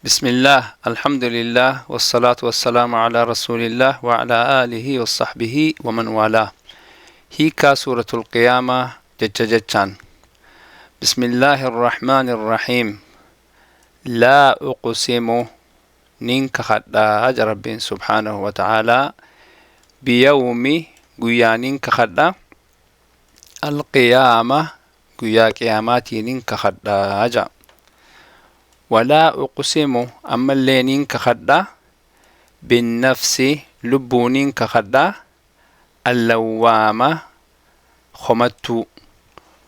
بسم الله، الحمد لله، والصلاة والسلام على رسول الله وعلى آله وصحبه ومن والاه. Hiikaa سورة القيامة jecha jechaan. بسم الله الرحمن الرحيم. لا أقسم، nin kakadha jedha Rabbiin سبحانه وتعالى. بيوم، guyyaa nin kakadha. القيامة، guyyaa qiyaamaatii nin kakadha jedha. ولا أقسم، ammallee nin kakadha. بالنفس، lubbuu nin kakadha. اللوامة، komattuu.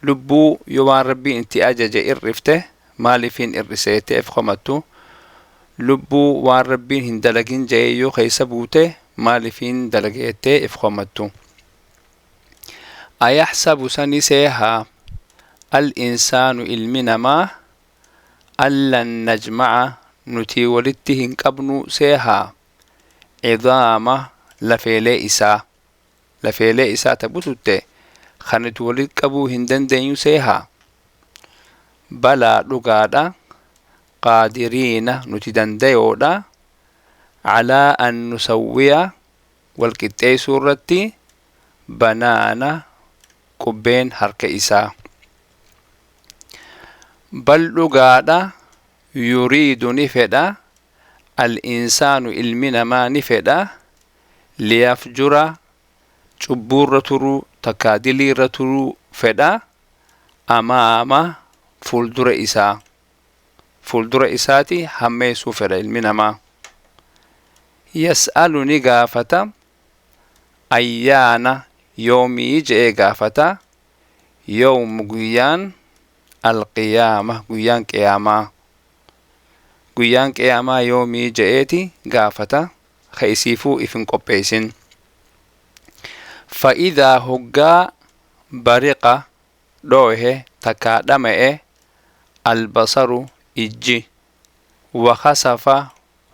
Lubbuu yoo waan Rabbiin itti ajaje irrifte, maaliifin irriseeteef komattu. Lubbuu waan Rabbiin hin dalagin jedhe yoo keessa buute, maaliifin dalageettee if komattu. أيحسب، sani seehaa. الإنسان، ilmi namaa. أن لن نجمع، nuti walitti hin qabnu seehaa. عظامه، lafeelee isaa. Lafeelee isaa ta bututte kan nuti walitti qabuu hin dandeenyu seehaa. بلى، dhugaadha. قادرين، nuti dandayoodha. على أن نسوي، wal qixxeessuu irratti. بنانه، qubbeen harka isaa. بل، dhugaadha. يريد، ni fedha. الإنسان، ilmi namaa ni fedha. ليفجر، cubbuurra turuu takkaa diliirra turuu fedha. أمامه، fuuldura isaa. Fuuldura isaati hammeessuu fedha ilmi namaa. يسأل، ni gaafata. أيان، yoomii je'ee gaafata. يوم، guyyaan. القيامة، guyyaan qiyaamaa. Guyyaan qiyaamaa yoomii je'eeti gaafata, ka isiifuu if hin qopheessin. فإذا، hoggaa. برق، dhoohe takkaa dhama'e. البصر، ijji. وخسف،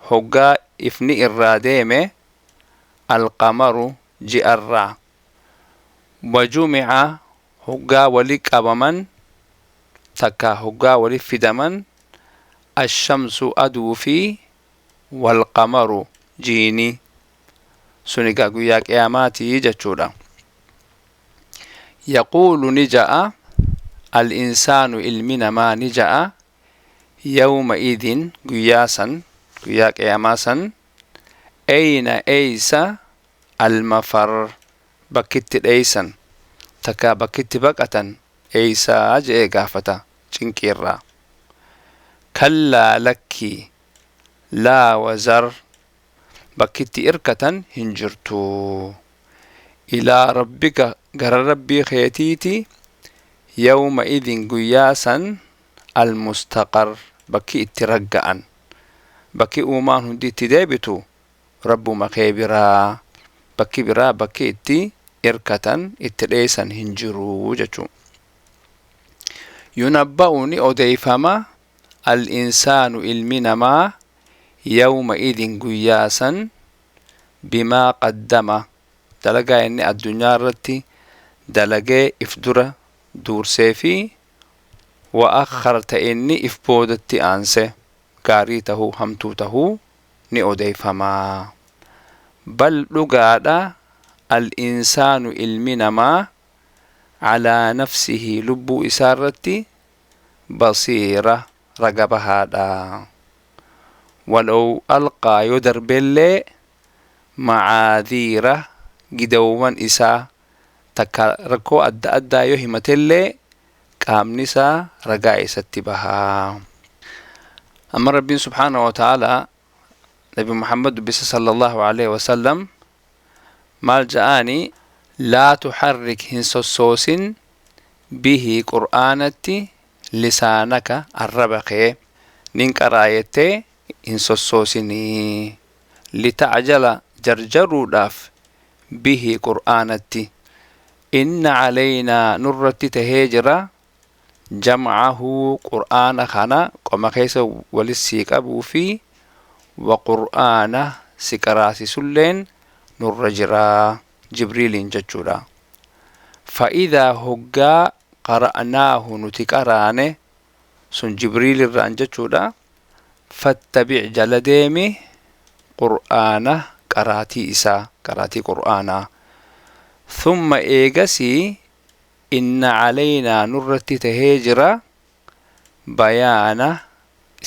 hoggaa ifni irraa deeme. القمر، ji'arraa. وجمع، hoggaa wali qabaman takkaa hoggaa wali fidaman. الشمس، aduu fi. والقمر، jiini. Sun egaa guyyaa qiyaamaatii jechuudha. يقول، ni ja'a. الإنسان، ilmi namaa ni ja'a. يومئذ، guyyaa san, guyyaa qiyaamaa san. أين، eeysa. المفر، bakkitti dheeysan takkaa bakkitti baqatan eeysaa je'ee gaafata cinqiirraa. كلا، lakkii. لا وزر، bakkitti irkatan hin jirtu. إلى ربك، gara Rabbii keetiiti. يومئذ، guyyaa san. المستقر، bakki itti ragga'an, bakki uumaan hundi itti deebitu Rabbuma kee biraa. Bakki biraa bakki itti irkatan, itti dheeysan hin jiru jechuu. ينبأ، ni odeeyfama. الإنسان، ilmi namaa. يومئذ، guyyaa san. بما قدم، dalagaa inni addunyaa irratti dalagee if dura duursee fi. وأخر، ta inni if boodatti aanse, gaarii tahuu hamtuu tahuu ni odeeyfamaa. بل، dhugaadha. الإنسان، ilmi namaa. على نفسه، lubbuu isaa irratti. بصيرة، raga bahaadha. ولو ألقى، yoo darbellee. معاذيره، gidawwan isaa takka rakkoo adda addaa yoo himatellee, qaamni isaa ragaa isatti bahaa. Amma Rabbiin سبحانه وتعالى Nabi Muhammad dubbisa صلى الله عليه وسلم. Maal ja'aani? لا تحرك، hin sossoosin. به، qur'aanatti. لسانك، arraba kee nin qaraayettee hin sossoosinii. لتعجل، jarjaruudhaaf. به، qur'aanatti. إن علينا، nurratti tahee jira. جمعه، qur'aana kana qoma keessa walis sii qabuu fi. وقرآنه، si qaraasisulleen nurra jiraa, Jibriiliin jechuudha. فإذا، hoggaa. قرأناه، nuti qaraane, sun Jibriil irraan jechuudha. Fattabic jala deemi qur'aana qaraatii isaa, qaraatii qur'aanaa. Thumma eegasii inna calaynaa nurratti tahee jira bayaana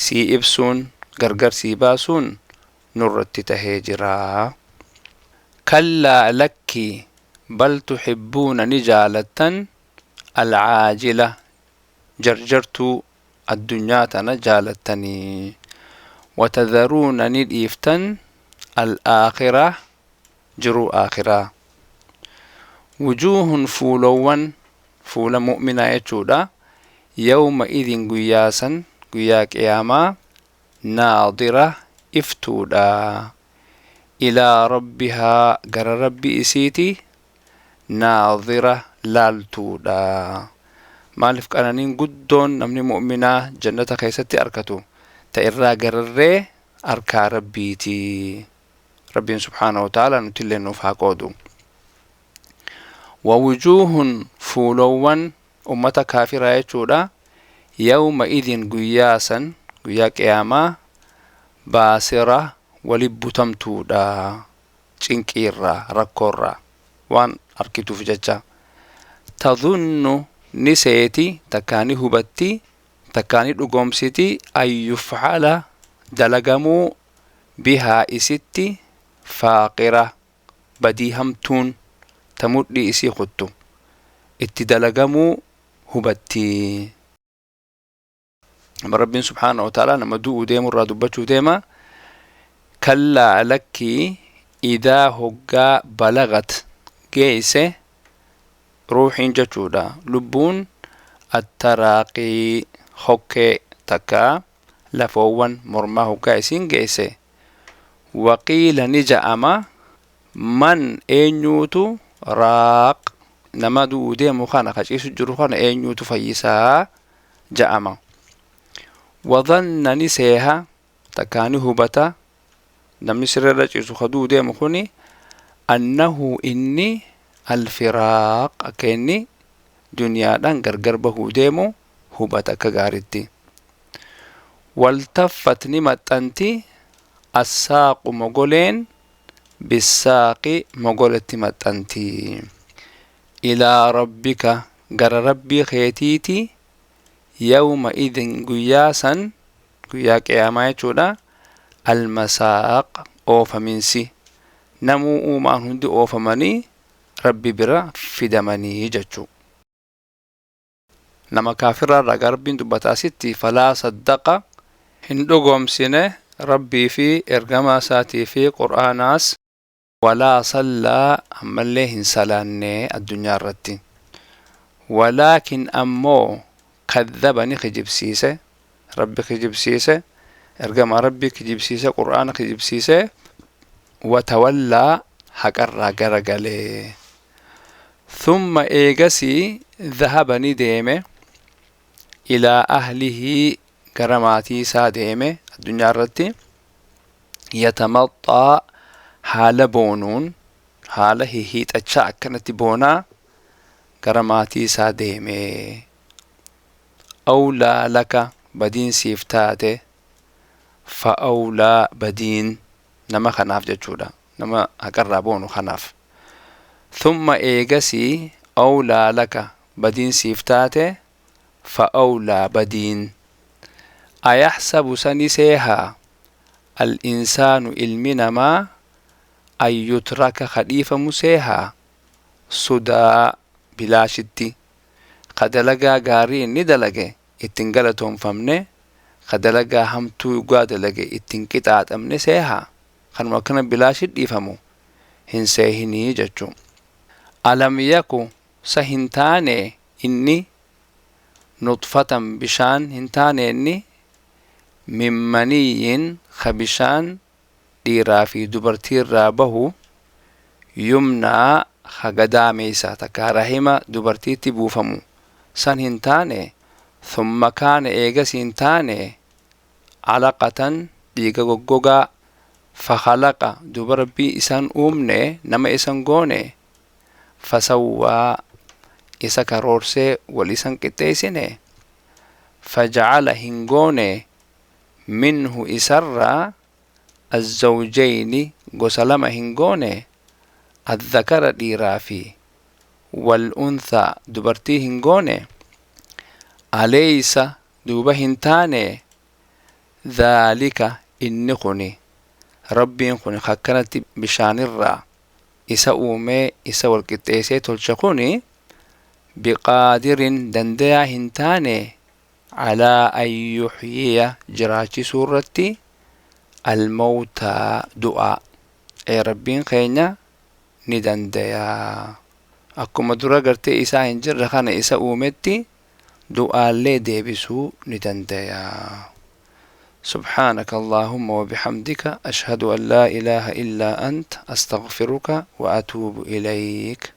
sii ibsuun, gargar sii baasuun nurratti tahee jira. Kallaa lakkii, bal tuxibbuuna ni jaalattan, alcaajila jarjartuu addunyaa tana jaalattanii, watadharuuna ni dhiiftan, alaakhira jiruu aakhiraa. Wujuuhun fuulowwan, fuula mu'minaa jechuudha, yawma idin guyyaa san, guyyaa qiyaamaa, naadira iftuudha, ilaa rabbihaa gara rabbi isiiti naadira laaltuudha. Maaliif? Qananiin guddoon namni mu'minaa jannata keessatti arkatu ta irraa gararree arkaa rabbiiti. Rabbiin subhaanahu wa ta'ala nutillee nuuf haa qoodu. Wawujuuhun fuulowwan ummata kaafiraa jechuudha, yawma idin guyyaa san, guyyaa qiyaamaa, baasira wali butamtuudha, cinqiirraa rakkoorraa waan arkituuf jecha. Tadhunnu ni seeti, takkaa ni hubatti, takkaa ni dhugoomsiti, an yufcala dalagamuu, bihaa isitti, faaqira badii hamtuun ta mudhii isii kuttu itti dalagamuu hubatti. Amma rabbiin subhaanahu wa ta'ala nama du'uu deemu irraa dubbachuu deema. Kallaa lakkii, idaa hoggaa, balagat geeyse, ruuxiin jechuudha, lubbuun, attaraaqii hokkee takkaa lafoowwan mormaa hoggaa isiin geeyse, waqiila ni ja'ama, man eenyuutu, raaq nama du'uu deemu kana ka ciisu jiru kana eenyuutu fayyisaa ja'ama. Wadanna ni seeha, takkaa ni hubata, namni sirreerra ciisu ka du'uu deemu kuni, annahu inni, alfiraaq akka inni duniyaadhaan gargar bahuu deemu hubata akka gaaritti. Waltaffat ni maxxanti, assaaqu mogoleen, bissaaqi mogoletti maxxanti, ilaa rabbika gara rabbii keetiiti, yawma idin guyyaa san, guyyaa qiyaamaa jechuudha, almasaaq oofaminsi, namuu uumaan hundi oofamanii rabbi bira fidamanii jechuu. Nama kaafiraa irraa rabbiin dubbata asitti. Falaa saddaqa hin dhugoomsine rabbii fi ergamaa isaatii fi qur'aanaas, walaa sallaa ammallee hin salaanne addunyaa irratti, walaakin ammoo kaddaba ni kijibsiise, rabbi kijibsiise, ergamaa rabbii kijibsiise, qur'aana kijibsiise, watawallaa haqarraa garagalee. Thumma eegasii dhahaba ni deeme, ilaa ahlihii gara maatii isaa deeme addunyaa irratti, yatamaxxaa haala boonuun, haala hihiixachaa akkanatti boonaa gara maatii isaa deeme. Awlaa laka badiin siif taate, fa awlaa badiin nama kanaaf jechuudha, nama haqarraa boonu kanaaf. Thumma eegasii awlaa laka badiin siif taate, fa awlaa badiin. Ayaxsabu sani seehaa, al-insaanu ilmi namaa, an yutraka ka dhiifamu seehaa, sudaa bilaashitti, ka dalagaa gaarii inni dalage ittin galatoonfamne, ka dalagaa hamtuu yugaa dalage ittin qixaaxamne seehaa, kanuma akkana bilaashit dhiifamu hin seehinii jechu. Alam yaku sa hin taane inni, nuxfatan bishaan hin taane inni, min maniyyin ka bishaan dhiiraa fi dubartiirraa bahu, yumnaa ka gadaameeysa takka rahima dubartiitti buufamu san hin taane, thumma kaana eegas hin taane, calaqatan dhiiga goggogaa, fakhalaqa duuba rabbii isaan uumne, nama isan goone, fasawwaa isa karoorsee wal isan qixxeessine, fajacala hin goone. Minhu isarraa azzawjayni gosa lama hin goone, azzakara dhiiraa fi wal unthaa dubartii hin goone? Aleeysa duuba hin taane dhaalika inni kuni, Rabbiin kun akkanatti bishaanirraa isa uumee isa walqixxeessee tolche kuni, biqaadirin dandayaa hin taane calaa an yuxyiya jiraachisuu irratti almawtaa du'aa? Ee, Rabbiin keenya ni dandayaa. Akkuma dura gartee isaa hin jirre kana isa uumetti du'aallee deebisuu ni dandayaa. سبحانك اللهم وبحمدك، أشهد أن لا إله إلا أنت، أستغفرك وأتوب إليك.